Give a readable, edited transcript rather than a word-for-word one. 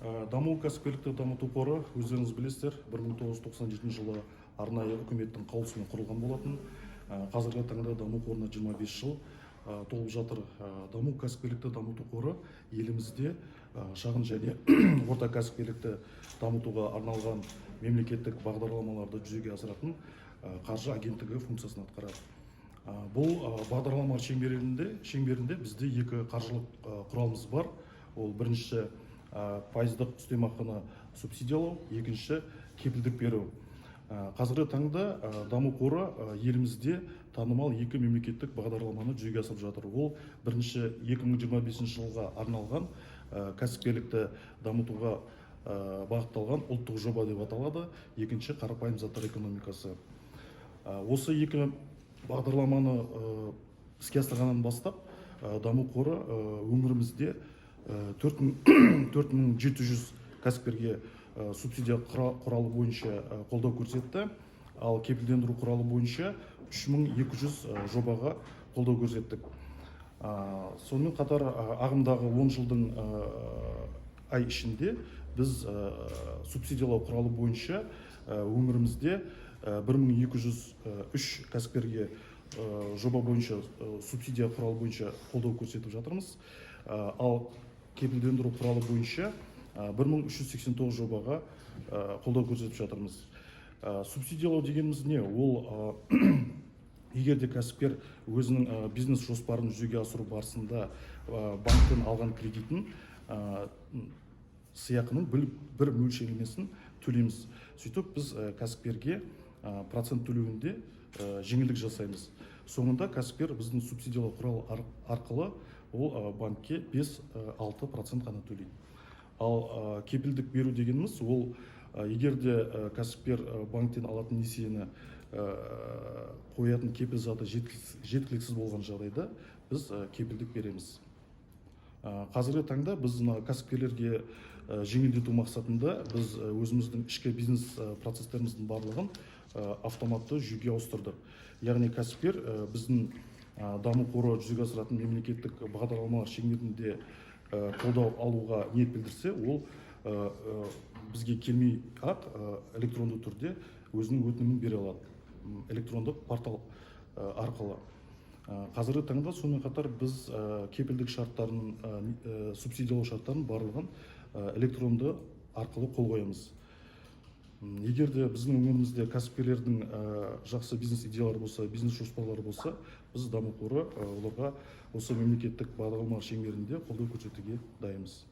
Даму кәсіпкерлікті дамыту қоры, өздеріңіз білесіздер, 1997 жылы арнайы үкіметтің қаулысымен құрылған болатын. Қазіргі таңда Даму қорына 25 жыл толып жатыр. Даму кәсіпкерлікті дамыту қоры елімізде шағын және орта кәсіпкерлікті дамытуға арналған мемлекеттік бағдарламаларды жүзеге асыратын қаржы агенттігі функциясын атқарады. Бұл бағдарламалар шеңберінде бізде екі қаржылық құралымыз бар. Ол бірінші пайыздық үстемақыны субсидиялау, екінші кепілдік беру. Қазіргі таңда Даму қоры елімізде танымал екі мемлекеттік бағдарламаны жүзеге асырып жатыр. Ол бірінші 2025 жылға арналған кәсіпкерлікті дамытуға бағытталған ұлттық жоба деп аталады, екінші қарапайым заттар экономикасы. Осы екі бағдарламаны іске асырғаннан бастап Даму қоры өңірімізде 4700 кәсіпкерге субсидия құралы бойынша қолдау көрсетті, ал кепілдендіру құралы бойынша 3200 жобаға қолдау көрсеттік. Сонымен қатар ағымдағы 10 жылдың ай ішінде біз субсидиялау құралы бойынша өңірімізде 1203 кәсіпкерге жоба бойынша субсидия құралы бойынша қолдау көрсетіп жатырмыз. Ал кепілдендіру құралы бойынша 1389 жобаға қолдау көрсетіп жатырмыз. Субсидиялау дегеніміз не? Ол егер де кәсіпкер өзінің бизнес жоспарын жүзеге асыру барысында банктен алған кредитін сыйақының бір мөлшерлемесін төлейміз. Сөйтіп біз кәсіпкерге процент төлеуінде жеңілдік жасаймыз. Соңында кәсіпкер біздің субсидиялау құралы арқылы ол банкке 5-6% ғана төлейді. Ал кепілдік беру дегеніміз ол егер де кәсіпкер банктен алатын несиені қоятын кепіл заты жеткіліксіз болған жағдайда, біз кепілдік береміз. Қазіргі таңда біз мына кәсіпкерлерге жеңілдету мақсатында біз өзіміздің ішкі бизнес процестеріміздің барлығын автоматты жүйеге ауыстырдық. Яғни кәсіпкер біздің Даму қоры жүзеге асыратын мемлекеттік бағдарламалар шеңберінде қолдау алуға ниет білдірсе, ол бізге келмей ақ электронды түрде өзінің өтінімін бере алады электрондық портал арқылы. Қазіргі таңда сонымен қатар біз кепілдік шарттарын, субсидиялау шарттарын барлығын электронды арқылы қол қоямыз. Егер де біздің өңірімізде кәсіпкерлердің жақсы бизнес идеялары болса, бизнес жоспарлары болса, біз, Даму қоры, оларға осы мемлекеттік бағдарламалар шеңберінде қолдау көрсетуге дайынбыз.